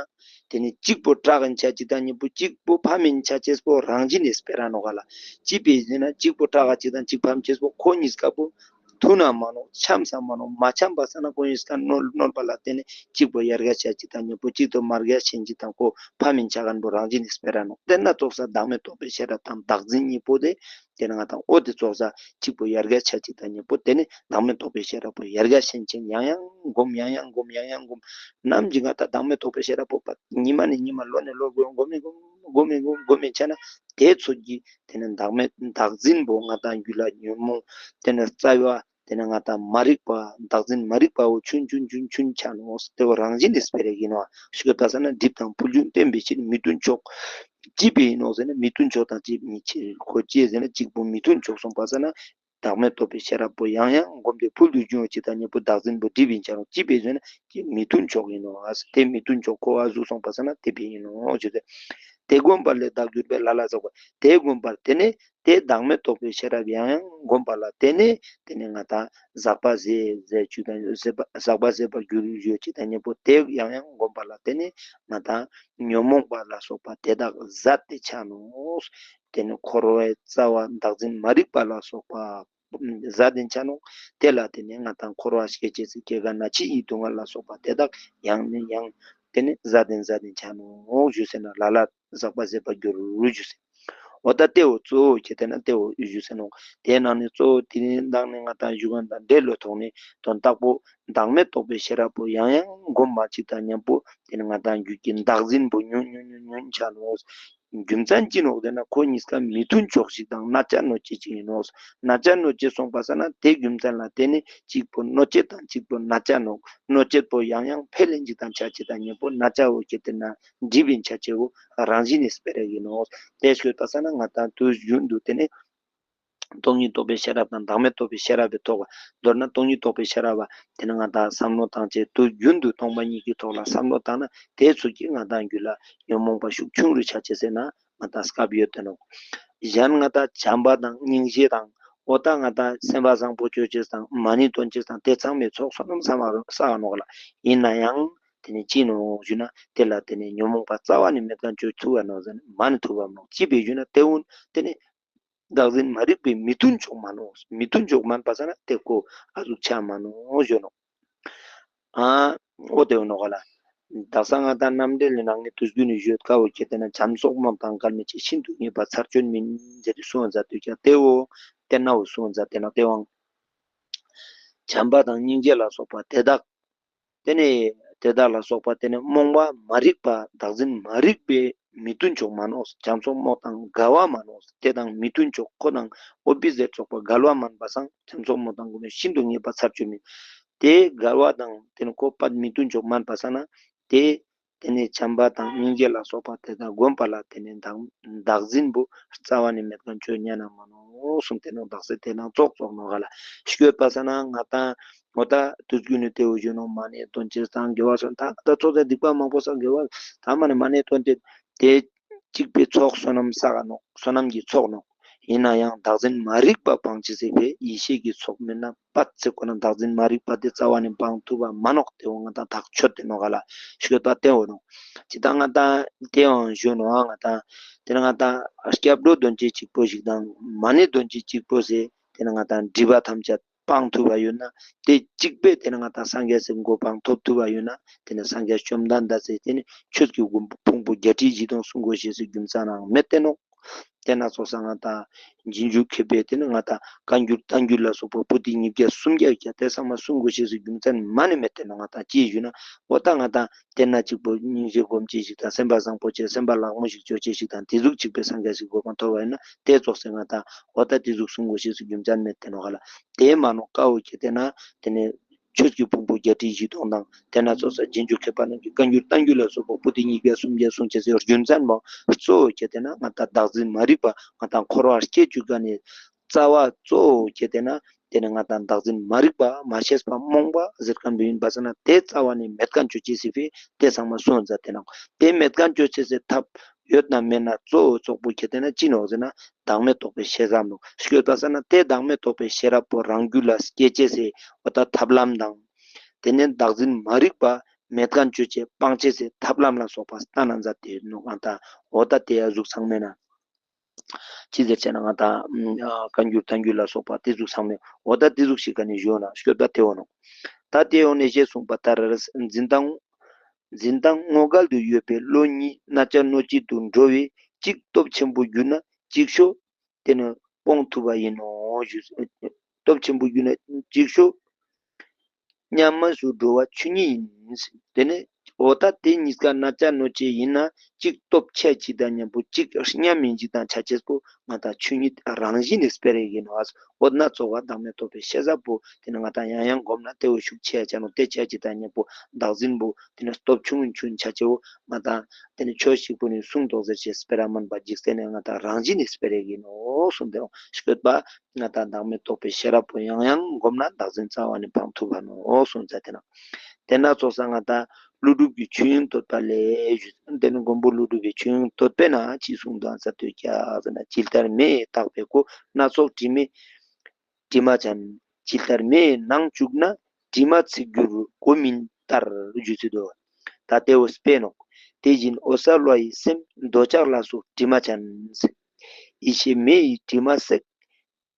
དེ་ནི་གཅིག་པོ་དྲག་གིན་ཆ་གཅིག་དང་གཉིས་པོ་གཅིག་པོ་ཕམ་ཡིན་ཆ་ཅེས་པོ་རང་བཞིན་ནི་སྤེ་ར་ནོག་ག་ལ། ཅི་ཕྱིར་ཟེར་ན་གཅིག་པོ་དྲག་ག་གཅིག་དང་གཅིག་ཕམ་ཅེས་པོ་ཁོ་གཉིས་ཀ་པོ་མཐུན་ན་མ་ནོག་འཆམ་ས་མ་ནོག་མ་འཆམ་པ་ས་ན་ཁོ་གཉིས་ཀ་ནོར་ནོར་པ་ལ་བརྟེན་ནས་གཅིག་པོ་ཡར་རྒྱས་ཆ་གཅིག་དང་གཉིས་པོ་གཅིག་ཏུ་མར་རྒྱས་ཆེན་གཅིག་དང་ཁོ་ཕམ་ཡིན་ཆ་མཁན་པོ་རང་བཞིན་ནི་སྤེ་ར་ནོག་དེ་ན་ཙོགས་ས་བདག་མེད་རྟོགས་པའི་ཤེས་རབ་དང་བདག་འཛིན་གཉིས་པོ་དེ། དེ་ནི་ང་དང་ཨོ་དེ་ཙོགས་ས་གཅིག་པོ་ཡར་རྒྱས་ཆ་གཅིག་དང་གཉིས་པོ་དེ་ནི་བདག་མེད་རྟོགས་པའི་ཤེས་རབ་པོ་ཡར་རྒྱས་ཆེན་ཆེན་ཡང་ཡང་བསྒོམ་ཡང་ཡང་བསྒོམ་ཡང་ཡང་བསྒོམ། ནམ་ཞིག་ང་དང་བདག་མེད་རྟོགས་པའི་ཤེས་རབ་པོ་པ་ཉི་མ་ནས་ཉི་མ་ལོ་ནས་ལོ་བསྒོམ་བསྒོམ་མི་བསྒོམ་བསྒོམ་མི་བསྒོམ་བསྒོམ་མི་ཆ་ན་དེ་ཚོད་ཀྱི་དེ་ནི་བདག་མེད་བདག་འཛིན་པོ་ང་དང་རྒྱུད་ལ་ཉོན་མོངས་དེ་ནི་རྩ་བ་དེ་ནི་ང་དང་མ་རིག་པ་བདག་འཛིན་མ་རིག་པ་བོ་ཆུན་ཆུན་ཆུན་ཆུན་ཆ་ནོག་དེ་བོ་རང་བཞིན་ནི་སྤེ་ར་ཡིན་ནོག་ཤུ་ག་ད་ས་ན་སྒྲིབ་དང་ཕུལ་བྱུང་བརྟེན་པའི་ཕྱིར་མི་མཐུན་ཕྱོགས། ཅི་ཕྱིར་ཡིན་ནོག་ཟེར་ན་མི་མཐུན་ཕྱོགས་དང་ཅི་ཕྱིར་ཁོ་ཅི་ཟེར་ན་གཅིག་པོ་མི་མཐུན་ཕྱོགས་སོང་པ་ས་ན་བདག་མེད་རྟོགས་པའི་ཤེས་རབ་པོ་ཡང་ཡང་བསྒོམས་ཏེ་ཕུལ་དུ་བྱུང་བ་གཅིག་དང་གཉིས་པོ་བདག་འཛིན་པོ་སྒྲིབ་ཡིན་ཆ་ནོག་ཅི་ཕྱིར་ཟེར་ན་མི་མཐུན་ཕྱོགས་ཡིན་ནོག་དེ་མི་མཐུན་ཕྱོགས་ཁོ་ཨ་ཟུག་སོང་པ་ས་ན་དེ་ཕྱིར་ཡིན་ནོག་ཅི་ཟེར། དེ་བསྒོམས་པ་ལས་བདག་གྱུར་པའི་ལ་ལ་ཟག་པ་དེ་བསྒོམས་པར་བརྟེན་ནས་དེ་བདག་མེད་རྟོགས་པའི་ཤེས་རབ་ཡང་ཡང་བསྒོམས་པ་ལ་བརྟེན་ནས་དེ་ནས་ང་དང་ཟག་པ་ཟད་ཟད་བཅུག་དང་ཟད་པ་ཟག་པ་ཟད་པར་གྱུར་ཡོད་ཅིག་དང་གཉེན་པོ་དེ་ཡང་ཡང་བསྒོམས་པ་ལ་བརྟེན་ནས་ང་དང་ཉོན་མོངས་པ་ལ་སོགས་པ་དེ་དག་ཟད་དེ་ཆ་ནོག། དེ་ནས་འཁོར་བའི་རྩ་བ་བདག་འཛིན་མ་རིག་པ་ལ་སོགས་པ་ཟད་དེ་ཆ་ནོག། དེ་ལ་བརྟེན་ནས་ང་དང་འཁོར་བ་སྐྱེ་ཅེས་སི་སྐྱེ་རྒ་ན་འཆི་ཡི་སྡུག་བསྔལ་ལ་སོགས་པ་དེ་དག་ཡང་ནས་ཡང་དེ་ནས་ཟད་དེ་ཟད་དེ་ཆ་ནོག་ཞུ་ཟེར་ན་ལ་ལ་ཟག་པ་ཟད་པར་འགྱུར་རོ་ཞུ་ཟེར། འོ་ད་དེ་བོ་གཙོ་བོ་ཁྱེད་དེ་ན་དེ་བོ་ཞུ་ཟེར་ནོག། དེའི་ནང་ནས་གཙོ་བོ་དེ་ནི་བདག་ནི་ང་དང་ཞུ་ག་དང་འབྲེལ་ལོ་ཐོག་ནས་དོན་དག་པོ་བདག་མེད་རྟོགས་པའི་ཤེས་རབ་པོ་ཡང་ཡང་སྒོམ་མ་ཅིག་དང་མཉམ་པོ་དེ་ནི་ང་དང་རྒྱུད་ཀྱི་བདག་འཛིན་པོ་ཉུང་ཉུང་ཉུང་ཉུང་ཆ་ནོག། རྒྱུ་མཚན་ཅི་ནོག་ཟེར་ན་ཁོ་གཉིས་ཀ་མི་མཐུན་ཕྱོགས་ཤིག་དང་གནོད་བྱ་གནོད་བྱེད་ཅིག་ཡིན་ནོག། གནོད་བྱ་གནོད་བྱེད་སོང་པ་ས་ན་དེ་རྒྱུ་མཚན་ལ་བརྟེན་ནས་གཅིག་པོ་གནོད་བྱེད་དང་གཅིག་པོ་གནོད་བྱ་ནོག། གནོད་བྱེད་པོ་ཡང་ཡང་འཕེལ་ལེན་ཅིག་དང་ཆ་ཅིག་དང་མཉམ་པོ་གནོད་བྱ་བོ་ཁྱེད་དེ་ན་འགྲིབ་ཡིན་ཆ་ཅེས་བོ་རང་བཞིན་ནི་སྤེ་ར་ཡིན་ནོག། དེ་ཤོད་པ་ས་ན་ང་དང་དུས་རྒྱུན་དུ་དེ་ནི་སྟོང་ཉིད་རྟོགས་པའི་ཤེས་རབ་དང་བདག་མེད་རྟོགས་པའི་ཤེས་རབ་པའི་ཐོག་མདོར་ན་སྟོང་ཉིད་རྟོགས་པའི་ཤེས་རབ་པ་དེ་ནི་ང་དང་བསམ་བློ་བཏང་ཅེས་དུས་རྒྱུན་དུ་སྟོང་པ་ཉིད་ཀྱི་ཐོག་ལ་བསམ་བློ་བཏང་ན་དེ་ཚུལ་གྱིས་ང་དང་རྒྱུད་ལ་ཉོན་མོངས་པ་ཤུགས་ཆུང་རུ་ཆ་ཅེས་ཟེར་ན་ང་དང་སྐབས་ཡོད་དེ་ནོག། གཞན་ང་དང་བྱམས་པ་དང་སྙིང་རྗེ་དང་འོ་ད་ང་དང་སེམས་པ་བཟང་པོ་ཅོ་ཅེས་དང་མ་ཎི་འདོན་ཅེས་དང་དེ་ཚང་མའི་ཚོགས་བསོད་ནམས་བསགས་ནོག་ལ། ཡིན་ན་ཡང་དེ་ནི་ཅི་ནོག་ཞུ་ན་དེ་ལ་དེ་ནི་ཉོན་མོངས་པ་རྩ་བ་ནས་མེད་མཁན་ཅོ་ཐུབ་བ་ནོག་ཟེར་ན་མ་ནི་ཐུབ་བ་ནོག། ཅི་བས་ཞུ་ན་དེ་འུན་དེ་ནི་བདག་འཛིན་མ་རིག་པའི་མི་མཐུན་ཕྱོགས་མན་ནོག། མི་མཐུན་ཕྱོགས་མན་པ་ས་ན་དེ་ཀོ་ཨ་ཟུག་ཆ་མན་ནོག་ཞུ་ནོག། ཨ་འོ་དེ་འུན་ནོག་ལ། དག་ས་ང་དང་རྣམ་འགྲེལ་ལས་ནང་ནས་དུས་རྒྱུན་ནས་ཞུས་ཁ་བོ་ཁྱེད་དེ་ན་བྱམས་སོགས་རྨོངས་དང་འགལ་མི་བྱེད། ཤིན་ཏུ་ངེས་པ་ཚར་གཅོད་མིན་ཟེར་ཏེ་གསུངས་མཛད་དུས་ཀྱང་དེ་འོ་དེ་ན་འོ་གསུངས་མཛད་དེ་ན་དེ་བའང་བྱམས་པ་དང་སྙིང་རྗེ་ལ་སོགས་པ་དེ་དག་དེ་ནས་དེ་དག་ལ་སོགས་པ་དེ་ནས་རྨོངས་པ་མ་རིག་པ་བདག་འཛིན་མ་རིག་པའི་མི་མཐུན་ཕྱོགས་མན་ནོག། བྱམས་སོགས་རྨོངས་དང་འགལ་བ་མན་ནོག། དེ་དང་མི་མཐུན་ཕྱོགས་ཁོ་དང་ཨོ་པོ་ཟིཊ་ཚོགས་པ་འགལ་བ་མན་པ་སང་བྱམས་སོགས་རྨོངས་དང་འགལ་བ་ཤིན་ཏུ་ངེས་པ་ཚར་གཅོད་མིན། དེ་འགལ་བ་དང་དེ་ནས་ཁོ་པ་མི་མཐུན་ཕྱོགས་མན་པ་སང་ན་དེ་དེ་ནས་བྱམས་པ་དང་སྙིང་རྗེ་ལ་སོགས་པ་དེ་དག་བསྒོམས་པ་ལ་དེ་ནས་བདག་བདག་འཛིན་པོ་རྩ་བ་ནས་མེད་མཁན་ཅོ་ཉན་ན་མན་ནོག་གསུངས་ཏེ་ནོག། དག་ས་དེ་ནང་ཙོགས་ཙོགས་ནོག་ག་ལ། ཤོད་པ་ས་ན་ང་དང་འོ་ད་དུས་རྒྱུན་ནས་དེ་འོ་ཞུ་ནོག། མ་ཎི་འདོན་ཅེས་དང་དགེ་བ་སོང་ད་ད་ཚོགས་ས་སྡིག་པ་མང་པོ་སང་དགེ་བ་ད་མ་ནི་མ་ཎི་འདོན་ཏེ་དེ་གཅིག་པའི་ཚོགས་བསོད་ནམས་བསགས་ནོག། བསོད་ནམས་ཀྱི་ཚོགས་ནོག། ཡིན་ན་ཡང་བདག་འཛིན་མ་རིག་པ་སྤང་ཅེས་སི་ཕིའ་ཡེ་ཤེས་ཀྱི་ཚོགས་མེད་ན་པད་ཚེ་ཁོ་ན་བདག་འཛིན་མ་རིག་པ་དེ་རྩ་བ་ནས་སྤང་ཐུབ་པ་མན་ནོག། དེ་འོ་ང་དང་ཐག་ཆོད་དེ་ནོག་ག་ལ། ཤོད་པ་དེ་འོ་ནོག། ཅི་ད་ང་དང་དེ་འོ་ཞུ་ནོག་ང་དང་དེ་ན་ང་དང་སྐྱབས་འགྲོ་འདོན་ཅེས་གཅིག་པོ་ཞིག་དང་མ་ཎི་འདོན་ཅེས་གཅིག་པོ་ཟེར་དེ་ན་ང་དང་སྒྲིབ་པ་ཐམས་ཅད་སྤང་ཐུབ་པ་ཡོད་ན་དེ་གཅིག་པས་དེ་ན་ང་དང་སངས་རྒྱས་སི་གོ་འཕང་ཐོབ་ཐུབ་པ་ཡོད་ན་དེ་ན་སངས་རྒྱས་བཅོམ་ལྡན་འདས་སི་དེ་ནི་ཆོས་ཀྱི་ཕུང་པོ་བརྒྱད་ཁྲི་བཞི་སྟོང་གསུང་དགོས་ཤེས་སི་རྒྱུ་མཚན་ནང་མེད་དེ་ནོག། དེ་ན་ཚོགས་ས་ང་དང་རྗེས་འཇུག་མཁས་པའི་དེ་ནི་ང་དང་བཀའ་འགྱུར་བསྟན་འགྱུར་ལ་སོགས་པ་པོ་ཏི་ཉིས་བརྒྱ་སུམ་བརྒྱ་ཀྱང་དེ་ཚང་མ་གསུང་དགོས་ཤེས་སི་རྒྱུ་མཚན་མ་ནི་མེད་དེ་ནོག། ང་དང་ཅི་ཞུ་ན་འོ་ད་ང་དང་དེ་ན་གཅིག་པོ་སྙིང་རྗེ་སྒོམ་ཅེས་ཤིག་དང་སེམས་པ་བཟང་པོ་ཅོ་ཅེས་སེམས་པ་ལྷག་མོ་ཞིག་ཅོ་ཅེས་ཤིག་དང་དེ་ཟུག་གཅིག་པའི་སངས་རྒྱས་སི་གོ་འཕང་ཐོབ་པ་ཡིན་ན་དེ་ཚོགས་ས་ང་དང་འོ་ད་དེ་ཟུག་གསུང་དགོས་ཤེས་སི་རྒྱུ་མཚན་མེད་དེ་ནོག་ག་ལ། དེ་མན་ནོག་ཀ་བོ་ཁྱེད་དེ་ན་དེ་ནི་ཆོས་ཀྱི་ཕུང་པོ་བརྒྱད་ཁྲི་བཞི་སྟོང་དང་དེ་ན་ཚོགས་ས་རྗེས་འཇུག་མཁས་པ་རྣམས་ཀྱི་བཀའ་འགྱུར་བསྟན་འགྱུར་ལ་སོགས་པ་པོ་ཏི་ཉིས་བརྒྱ་སུམ་བརྒྱ་གསུང་ཅེས་སི་རྒྱུ་མཚན་མོ་གཙོ་བོ་ཁྱེད་དེ་ན་ང་དང་བདག་འཛིན་མ་རིག་པ་ང་དང་འཁོར་བར་སྐྱེ་བཅུག་ག་ནི་རྩ་བ་གཙོ་བོ་ཁྱེད་དེ་ན་དེ་ནི་ང་དང་བདག་འཛིན་མ་རིག་པ་མ་ཤེས་པ་རྨོངས་པ་ཟེར་མཁན་བོ་ཡིན་པ་ས་ན་དེ་རྩ་བ་ནས་མེད་མཁན་ཅོ་ཅེས་སི་ཕིའ་དེ་ཚང་མ་གསུངས་མཛད་དེ་ནོག། དེ་མེད་མཁན་ཅོ་ཅེས་སི་ཐབས་ཡོད་ན་མེད་ན་གཙོ་བོ་ཙོགས་པོ་ཁྱེད་དེ་ན་ཅི་ནོག་ཟེར་ན་བདག་མེད་རྟོགས་པའི་ཤེས་རབ་ནོག། ཤོད་པ་ས་ན་དེ་བདག་མེད་རྟོགས་པའི་ཤེས་རབ་པོ་རང་རྒྱུད་ལ་སྐྱེ་ཅེས་སི་འོ་ད་ཐབས་ལམ་དང་། དེ་ནས་བདག་འཛིན་མ་རིག་པ་མེད་མཁན་ཅོ་ཅེས་སྤང་ཅེས་སི་ཐབས་ལམ་ལ་སོགས་པ་སྟན་ན་མཛད་དེ་ནོག། ཨ་ད་འོ་ད་དེ་ཡ་གཟུགས་ཚང་མེད་ན། ཅི་ཟེར་ཅེ་ན་ང་དང་བཀའ་འགྱུར་བསྟན་འགྱུར་ལ་སོགས་པ་དེ་ཟུག་ཚང་མེད་འོ་ད་དེ་ཟུག་ཞིག་ག་ནི་ཞུ་ན་ཤོད་པ་དེ་འོ་ནོག། ད་དེ་འོ་ནས་ཞེས་གསུངས་པ་ལྟར་འཛིན་སྟངས་འཛིན་སྟངས་ངོ་འགལ་དུ་ཡོད་པའི་བློ་གཉིས་གནོད་བྱ་གནོད་བྱེད་དུ་འགྲོ་བས་གཅིག་སྟོབས་ཆེན་པོ་གྱུར་ན་གཅིག་ཤོས་དེ་ནི་སྤོང་ཐུབ་པ་ཡིན་ནོ་ཞུ། སྟོབས་ཆེན་པོ་གྱུར་ན་གཅིག་ཤོས་མཉམ་མོས་སུ་འགྲོ་བ་ཆོས་ཉིད་ཡིན། དེ་ནི་འོ་ད་དེ་གཉིས་ཀ་གནོད་བྱ་གནོད་བྱེད་ཡིན་ན་གཅིག་སྟོབས་ཆེ་ཅིག་དང་མཉམ་པོ་གཅིག་མཉམ་མིན་ཅིག་དང་ཆ་ཅེས་པོ་ང་དང་ཆོས་ཉིད་རང་བཞིན་ནི་སྤེ་ར་ཡིན་ནོག། འོ་ན་གཙོ་བོ་བདག་མེད་རྟོགས་པའི་ཤེས་རབ་པོ་དེ་ནི་ང་དང་ཡང་ཡང་སྒོམ་ན་དེ་བོ་ཤུགས་ཆེ་ཆ་ནོག། དེ་ཆ་ཅིག་དང་མཉམ་པོ་བདག་འཛིན་པོ་དེ་ནི་སྟོབས་ཆུང་ཆུང་ཆ་ཅེས་བོ་ང་དང་དེ་ནི་ཆོས་ཞིག་པོ་ནི་གསུང་ཐོག་ཟེར་ཅེས་སྤེ་ར་མན་པ་འཇིག་རྟེན་ནི་ང་དང་རང་བཞིན་ནི་སྤེ་ར་ཡིན་ནོག་གསུངས་ཏེ་ནོག། ཤོད་པ་ང་དང་བདག་མེད་རྟོགས་པའི་ཤེས་རབ་པོ་ཡང་ཡང་སྒོམ་ན་བདག་འཛིན་རྩ་བ་ནས་སྤང་ཐུབ་པ་ནོག་གསུངས་ཏེ་ནོག། དེ་ན་ཚོགས་ས་ང་དང་ ཀླུ་སྒྲུབ་ཀྱི་ཆོས་དབྱིངས་བསྟོད་པ་ལས་ཞུ། དེ་ནི་མགོན་པོ་ཀླུ་སྒྲུབ་ཀྱི་ཆོས་དབྱིངས་བསྟོད་པའི་ནང་ཅི་གསུངས་དང་ཟེར་དུས་ཀྱང་ཟེར་ན། ཇི་ལྟར་མེ་ཡིས་དག་པའི་སྒོ། སྣ་ཚོགས་དྲི་མས་དྲི་མ་ཅན། ཇི་ལྟར་མེ་ཡི་ནང་བཅུག་ན། དྲི་མ་ཚིག་གྱུར་གོས་མིན་ལྟར། ཞུས་ཏེ་འདུག། ད་དེ་བོ་དཔེ་ནོག། དེ་བཞིན་འོད་གསལ་བ་ཡི་སེམས། འདོད་ཆགས་ལ་སོགས་དྲི་མ་ཅན། ཡེ་ཤེས་མེ་ཡིས་དྲི་མ་བསྲེག།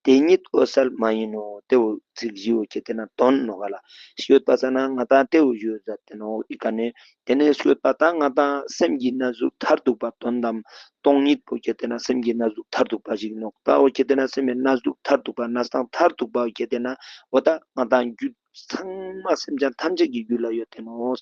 དེ་ཉིད་འོད་གསལ་མ་ཡིན་ནོ། དེ་བོ་ཚིག་བཞི་བོ་ཁྱེར་ཏེ་ན་དོན་ནོག་ག་ལ། ཤོད་པ་ས་ན་ང་ཏང་དེ་བོ་ཞུ་ཟ་དེ་ནོག་ཨི་ཀ་ནེ། དེ་ནེ་ཤོད་པ་ད་ང་ཏང་སེམས་ཀྱི་གནས་ལུགས་མཐར་ཐུག་པ་དོན་དམ་སྟོང་ཉིད་པོ་ཁྱེར་ཏེ་ན་སེམས་ཀྱི་གནས་ལུགས་མཐར་ཐུག་པ་ཞིག་ནོག། ད་བོ་ཁྱེར་ཏེ་ན་སེམས་ཀྱི་གནས་ལུགས་མཐར་ཐུག་པ་གནས་སྟངས་མཐར་ཐུག་པ་ཁྱེར་ཏེ་ན་འོ་ད་ང་ཏང་རྒྱུད་ཚང་མ་སེམས་ཅན་ཐམས་ཅད་ཀྱི་རྒྱུད་ལ་ཡོད་དེ་ནོག།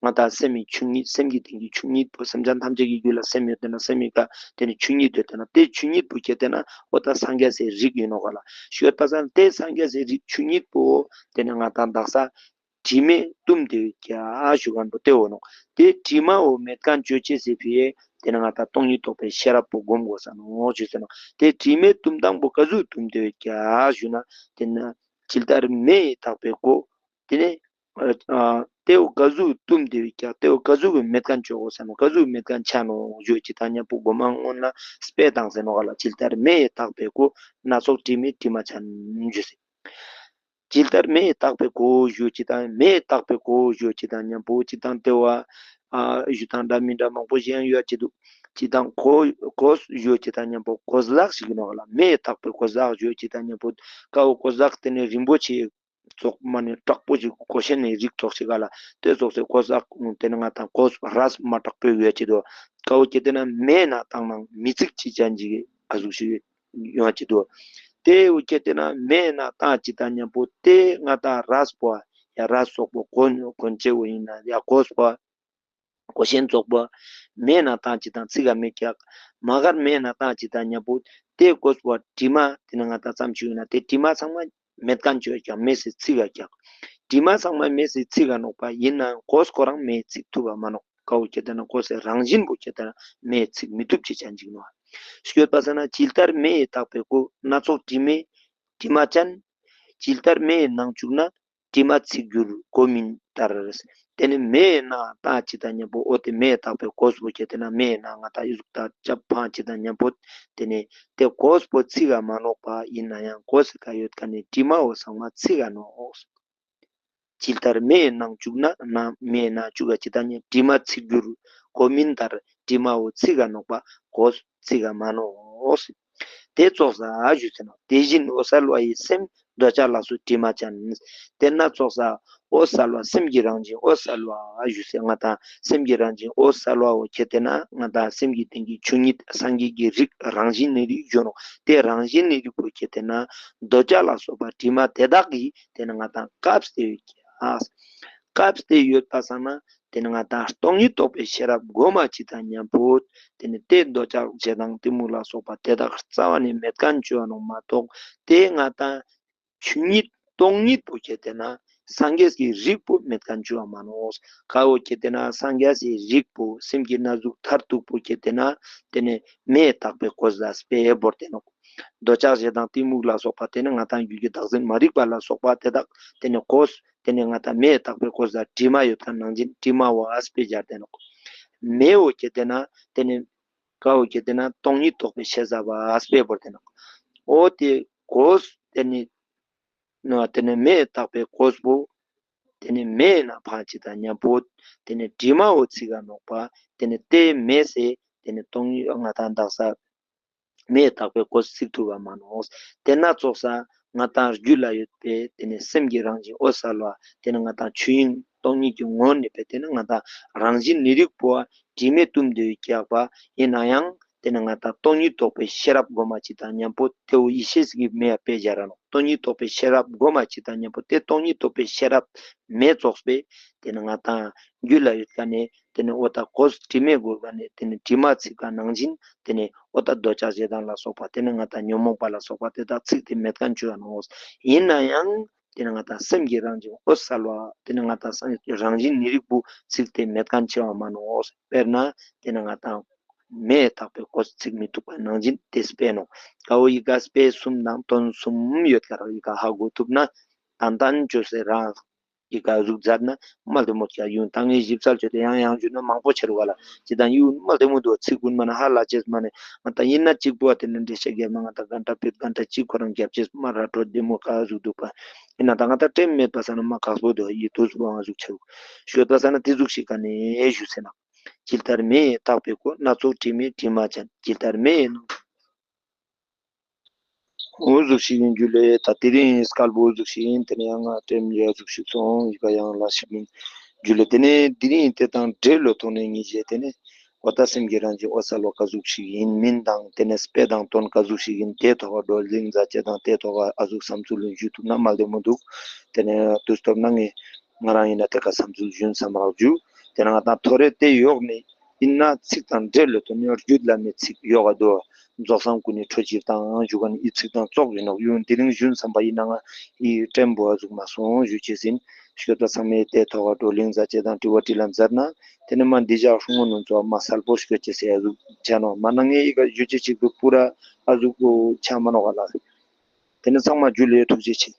ང་ཏང་སེམས་ཀྱི་ཆོས་ཉིད། སེམས་ཀྱི་སྟེང་གི་ཆོས་ཉིད་པོ་སེམས་ཅན་ཐམས་ཅད་ཀྱི་རྒྱུད་ལ་སེམས་ཡོད་དེ་ན་སེམས་ཀྱི་ཀ་དེ་ནི་ཆོས་ཉིད་ཡོད་དེ་ན་དེ་ཆོས་ཉིད་པོ་ཁྱེར་ཏེ་ན་འོ་ད་སངས་རྒྱས་སི་རིགས་ཡིན་ནོག་ག་ལ། ཤོད་པ་ས་ན་དེ་སངས་རྒྱས་སི་རིགས་ཆོས་ཉིད་པོ་དེ་ནི་ང་ཏང་དག་ས་དྲི་མས་བཏུམས་ཏེ་ཡོད་ཀྱག་ཞུ་མཁན་པོ་དེ་བོ་ནོག། དེ་དྲི་མ་བོ་མེད་མཁན་ཅོ་ཅེས་སི་ཕི་ཡེ་དེ་ནི་ང་ཏང་སྟོང་ཉིད་རྟོགས་པའི་ཤེས་རབ་པོ་སྒོམ་དགོས་ས་ནོག་ཞུས་ཟེར་ནོག། དེ་དྲི་མས་བཏུམས་སྟངས་པོ་ག་ཟུག་བཏུམས་ཏེ་ཡོད་ཀྱག་ཞུ་ན། དེ་ནི་ཇི་ལྟར་མེ་ཡིས་དག་པའི་སྒོ། དེ་ནི་ཨ་ཨ་དེ་བོ་ག་ཟུག་བཏུམས་ཏེ་ཡོད་ཀྱག། དེ་བོ་ག་ཟུག་གི་མེད་མཁན་ཅོ་དགོས་ས་ནོག། ག་ཟུག་མེད་མཁན་ཆ་ནོག་ཞུ་ཅེས་དང་མཉམ་པོ་གོ་མ་སྔོན་ལ་དཔེ་བཏང་ཟེར་ནོག་ག་ལ། ཇི་ལྟར་མེ་ཡིས་དག་པའི་སྒོ། སྣ་ཚོགས་དྲི་མས་དྲི་མ་ཅན་ཞུས་ཟེར། ཇི་ལྟར་མེ་ཡིས་དག་པའི་སྒོ་ཞུ་ཅེས་དང་མེ་ཡིས་དག་པའི་སྒོ་ཞུ་ཅེས་དང་མཉམ་པོ་ཅི་དང་དེ་བོ་ཨ་ཞུ་དང་འདྲ་མི་འདྲ་མང་པོ་ཞིག་ཡང་ཡོད་ཅེས་འདུག། ཅི་དང་གོས་གོས་ཞུ་ཅེས་དང་མཉམ་པོ་གོས་ལག་ཞིག་ནོག་ག་ལ། མེ་ཡིས་དག་པའི་གོས་ལག་ཞུ་ཅེས་དང་མཉམ་པོ་ཀ་བོ་གོས་ལག་དེ་ནི་རིན་པོ་ཆེ་ཙོགས་མ་ནེ་དྲག་པོ་ཞིག་གོས་ཆེན་ནི་རིགས་ཙོགས་ཤིག་ག་ལ། དེ་ཙོགས་སི་གོས་ལག་དེ་ནི་ང་ཏང་གོས་རས་མ་དྲག་པོ་ཡོད་ཅེས་འདུག། ཀ་བོ་ཁྱེར་ཏེ་ན་མེ་ནང་བཏང་ན་མི་ཚིག་ཅིག་ཅན་ཅིག་ཨ་ཟུག་ཞིག་ཡོང་ཅེས་འདུག། དེ་བོ་ཁྱེར་ཏེ་ན་མེ་ནང་བཏང་ཅེས་དང་མཉམ་པོ་དེ་ང་ཏང་རས་པོ་ཡ་རས་ཙོགས་པོ་གོན་གོན་ཆས་བོ་ཡིན་ན་ཡ་གོས་པོ་གོས་ཆེན་ཙོགས་པོ་མེ་ནང་བཏང་ཅེས་དང་ཚིག་ག་མེད་ཀྱག། མ་གར་མེ་ནང་བཏང་ཅེས་དང་མཉམ་པོ་དེ་གོས་པོ་དྲི་མ་དེ་ནི་ང་ཏང་ཙམ་ཞིག་ཡོད་ན་དེ་དྲི་མ་ཚང་མ་མེད་མཁན་ཅོ་ཀྱག། མེ་སི་ཚིག་ག་ཀྱག། དྲི་མ་ཚང་མ་མེ་སི་ཚིག་ག་ནོག་པ་ཡིན་ན་གོས་ཁོ་རང་མེ་ཚིག་ཐུབ་པ་མ་ནོག། ཀ་བོ་ཁྱེར་ཏེ་ན་གོས་སི་རང་བཞིན་པོ་ཁྱེར་ཏེ་ན་མེ་ཚིག་མི་ཐུབ་ཅེས་ཅན་ཅིག་ནོག། ཤོད་པ་ས་ན་ཇི་ལྟར་མེ་ཡིས་དག་པའི་སྒོ། སྣ་ཚོགས་དྲི་མས་དྲི་མ་ཅན། ཇི་ལྟར་མེ་ཡི་ནང་བཅུག་ན། དྲི་མ་ཚིག་གྱུར་གོས་མིན་ལྟར། དེ་ནི་མེ་ནང་བཏང་ཅེས་དང་མཉམ་པོ་འོ་དེ་མེ་ཡིས་དག་པའི་གོས་པོ་ཁྱེར་ཏེ་ན་མེ་ནང་ང་ཏང་ཡུག་ཏ་ཅབ་ཕང་ཅེས་དང་མཉམ་པོ་དེ་ནི་དེ་གོས་པོ་ཚིག་ག་མ་ནོག་པ་ཡིན་ན་ཡང་གོས་སི་ཀ་ཡོད་མཁན་ནི་དྲི་མ་བོ་ཚང་མ་ཚིག་ག་ནོག། ཇི་ལྟར་མེ་ཡི་ནང་བཅུག་ན། ན་མེ་ནང་བཅུག་ག་ཅེས་དང་མཉམ་དྲི་མ་ཚིག་གྱུར་གོས་མིན་ལྟར། དྲི་མ་བོ་ཚིག་ག་ནོག་པ་གོས་ཚིག་ག་མ་ནོག། དེ་ཙོགས་ས་ཞུས་ཟེར་ནོག། དེ་བཞིན་འོད་གསལ་བ་ཡི་སེམས། འདོད་ཆགས་ལ་སོགས་དྲི་མ་ཅན། དེ་ན་ཙོགས་ས་འོད་གསལ་བ་སེམས་ཀྱི་རང་བཞིན་འོད་གསལ་བ་ཞུས་ཟེར། ང་ཏང་སེམས་ཀྱི་རང་བཞིན་འོད་གསལ་བ་བོ་ཁྱེར་ཏེ་ན་ང་ཏང་སེམས་ཀྱི་སྟེང་གི་ཆོས་ཉིད་སངས་རྒྱས་ཀྱི་རིགས་རང་བཞིན་གནས་རིགས་ཞུ་ནོག། དེ་རང་བཞིན་གནས་རིགས་པོ་ཁྱེར་ཏེ་ན་འདོད་ཆགས་ལ་སོགས་པ་དྲི་མ་དེ་དག་གིས་དེ་ནི་ང་ཏང་བཀབ་སྟེ་ཡོད་ཀྱག། བཀབ་སྟེ་ཡོད་པ་སང་ན་དེ་ནི་ང་ཏང་སྟོང་ཉིད་རྟོགས་པའི་ཤེས་རབ་སྒོམ་ཅེས་དང་མཉམ་པོ་དེ་ནི་དེ་འདོད་ཆགས་ཞེ་སྡང་གཏི་མུག་ལ་སོགས་པ་དེ་དག་རྩ་བ་ནས་མེད་མཁན་ཅོ་འ་ནོག་མ་གཏོགས་དེ་ང་ཏང་ཆོས་ཉིད་སྟོང་ཉིད་པོ་ཁྱེར་ཏེ་ན་སངས་རྒྱས་ཀྱི་རིགས་པོ་མེད་མཁན་ཅོ་འ་མ་ནོག། ཀ་བོ་ཁྱེར་ཏེ་ན་སངས་རྒྱས་སི་རིགས་པོ་སེམས་ཀྱི་གནས་ལུགས་མཐར་ཐུག་པོ་ཁྱེར་ཏེ་ན་དེ་ནི་མེ་ཡིས་དག་པའི་གོས་ལ་དཔེ་བོར་ཏེ་ནོག། འདོད་ཆགས་ཞེ་སྡང་གཏི་མུག་ལ་སོགས་པ་དེ་ནི་ང་ཏང་རྒྱུད་ཀྱི་བདག་འཛིན་མ་རིག་པ་ལ་སོགས་པ་དེ་དག་དེ་ནི་གོས་དེ་ནི་ང་ཏང་མེ་ཡིས་དག་པའི་གོས་ལ་དྲི་མ་ཡོད་མཁན་ནང་བཞིན་དྲི་མ་བོ་ཨ་དཔེ་སྦྱར་ཏེ་ནོག། མེ་བོ་ཁྱེར་ཏེ་ན་དེ་ནི་ཀ་བོ་ཁྱེར་ཏེ་ན་སྟོང་ཉིད་རྟོགས་པའི་ཤེས་རབ་ཨ་དཔེ་བོར་ཏེ་ནོག། འོ་དེ་གོས་དེ་ནི་ནོ་དེ་ནི་མེ་ཡིས་དག་པའི་གོས་པོ་དེ་ནི་མེ་ནང་ཕང་ཅེས་དང་མཉམ་པོ་དེ་ནི་དྲི་མ་བོ་ཚིག་ག་ནོག་པ་དེ་ནི་དེ་མེ་སི་དེ་ནི་སྟོང་ཉིད་ང་ཏང་དག་ས་མེ་ཡིས་དག་པའི་གོས་ཚིག་ཐུབ་པ་མ་ནོག། དེ་ན་ཙོགས་ས་ང་ཏང་རྒྱུད་ལ་ཡོད་པའི་དེ་ནི་སེམས་ཀྱི་རང་བཞིན་འོད་གསལ་བ་དེ་ནི་ང་ཏང་ཆོས་དབྱིངས་སྟོང་ཉིད་ཀྱི་ངོ་བོ་ནི་པའི་དེ་ནི་ང་ཏང་རང་བཞིན་གནས་རིགས་པོ་དྲི་མས་བཏུམས་ཏེ་ཡོད་ཀྱག་པ་ཡིན་ན་ཡང་དེ་ནི་ང་ཏང་སྟོང་ཉིད་རྟོགས་པའི་ཤེས་རབ་སྒོམ་ཅེས་དང་མཉམ་པོ་དེ་བོ་ཡེ་ཤེས་ཀྱི་མེ་ཡིས་དཔེ་སྦྱར་ར་ནོག། སྟོང་ཉིད་རྟོགས་པའི་ཤེས་རབ་སྒོམ་ཅེས་དང་མཉམ་པོ་དེ་སྟོང་ཉིད་རྟོགས་པའི་ཤེས་རབ་མེ་ཙོགས་པའི་དེ་ནི་ང་ཏང་རྒྱུད་ལ་ཡོད་མཁན་ནི་དེ་ནི་འོ་ད་གོས་དྲི་མས་གོས་མཁན་ནི་དེ་ནི་དྲི་མ་ཚིག་ག་ནང་བཞིན་དེ་ནི་འོ་ད་འདོད་ཆགས་ཞེ་སྡང་ལ་སོགས་པ་དེ་ནི་ང་ཏང་ཉོན་མོངས་པ་ལ་སོགས་པ་དེ་དག་ཚིག་སྟེ་མེད་མཁན་ཅོ་འ་ནོག། ཡིན་ན་ཡང་དེ་ནི་ང་ཏང་སེམས་ཀྱི་རང་བཞིན་འོད་གསལ་བ་དེ་ནི་ང་ཏང་སེམས་ཀྱི་རང་བཞིན་གནས་རིགས་པོ་ཚིག་སྟེ་མེད་མཁན་ཅོ་འ་མ་ནོག། དཔེར་ན་དེ་ནི་ང་ཏང་མེ་ཡིས་དག་པའི་གོས་ཚིག་མི་ཐུབ་པ་ནང་བཞིན་དེ་དཔེ་ནོག། ཀ་བོ་ཡི་ག་དཔེ་གསུམ་དང་དོན་གསུམ་ཡོད་ཀྱག་ར་ཡི་ག་ཧ་གོ་ཐུབ་ན་ཏན་ཏན་ཅོ་ཟེར་ར། ཡི་ག་ཟུག་མཛད་ན་མ་ལྡེ་མོ་ཀྱག་ཡུན་ད་ངས་ཞིབ་གསལ་ཅོས་ཏེ་ཡང་ཡང་ཞུས་ན་མང་པོ་ཆེ་རུག་ག་ལ། ཅི་དང་ཡུན་མ་ལྡེ་མོ་འདུག་ཚིག་ཀུན་མ་ན་ཧ་ལ་ཅེས་མ་ནེ་ང་ད་ཡིན་ན་གཅིག་པོ་བ་དེ་ནི་འགྲེལ་བཤད་རྒྱབ་ན་ང་ད་གན་ཏ་ཕིད་གན་ཏ་གཅིག་ཁོ་རང་རྒྱབ་ཅེས་མ་ར་འགྲོ་ལྡེ་མོ་ག་ཟུག་འདུག་པ། ཡིན་ན་ད་ང་ད་ཊེམ་མེད་པ་ས་ན་མ་ཁག་པོ་འདུག་ཡི་དུས་སུ་ང་ཟུག་ཆེ་རུག་ཤོད་པ་ས་ན་དེ་ཟུག་ཞིག་ག་ནས་ཞུས་ཟེར་ན། ཇི་ལྟར་མེ་ཡི་བཏགས་པའི་སྒོ། སྣ་ཚོགས་དྲི་མེད་དྲི་མ་ཅན། ཇི་ལྟར་མེ་ཡི་ནང་། འོ་ཟུག་ཞིག་ཡིན་རྒྱུ་ལས་ད་དེ་རིང་སྐལ་པོ་ཟུག་ཞིག་ཡིན། དེ་ནས་ཡང་ང་ཊེམ་ཡ་ཟུག་ཞིག་སོང་ཡི་ག་ཡང་ལ་ཞིག་མིན་རྒྱུ་ལས། དེ་ནས་དེ་རིང་དེ་དང་འབྲེལ་ལོ་ཐོག་ནས་ངེས་ཤེས་དེ་ནས་འོ་ད་སེམས་ཀྱི་རང་བཞིན་འོད་གསལ་བ་ག་ཟུག་ཞིག་ཡིན་མིན་དང་དེ་ནས་དཔེ་དང་དོན་ག་ཟུག་ཞིག་ཡིན་དེ་ཐོག་བགྲོ་གླེང་མཛད་ཅེས་དང་དེ་ཐོག་ཨ་ཟུག་བསམ་ཚུལ་ཞུ་ཐུབ་ན་མ་ལྡེ་མོ་འདུག་དེ་ནས་དུས་སྟོབས་ན་ངས་ང་རང་ཡིན་ན་དེ་ཀ་བསམ་ཚུལ་ཞུན་བསམ་རག་རྒྱུ། དེ་ན་ང་ད་ཐོ་རེ་དེ་ཡོག་ནས་ཡིན་ན་ཚིག་དང་འབྲེལ་ལོ་ཐོག་ནས་རྒྱུད་བླ་མའི་ཚིག་ཡོག་ག་དོ། རྫོགས་སངས་སྐུ་ནི་ཁྲོ་ཆིབས་དང་ཞུ་ག་ནི་ཨི་ཚིག་དང་ཙོགས་ཡིན་ནོག་ཡུན་དེ་རིང་ཞུན་བསམ་པ་ཡིན་ན་ང་ཨི་ཊེམ་པོ་ཨ་ཟུག་མ་སོང་ཞུ་ཅེས་ཡིན། ཤོད་པ་ཚང་མས་དེ་ཐོག་བགྲོ་གླེང་མཛད་ཅེས་དང་དྲི་བ་དྲིས་ལན་མཛད་ན་དེ་ནས་མ་འདི་ཞག་ཧྲུང་ངོ་ནུན་ཚོ་མ་གསལ་པོ་ཤོད་ཅེས་ཟེར་ཨ་ཟུག་ཆ་ནོག་མ་ན་ངས་ཨི་ག་ཞུ་ཅེས་ཅིག་ཏུ་པུ་ར་ཨ་ཟུག་ཆ་མ་ནོག་ག་ལ། དེ་ནས་ཚང་མ་རྒྱུ་ལས་ཐུགས་རྗེ་ཆེ།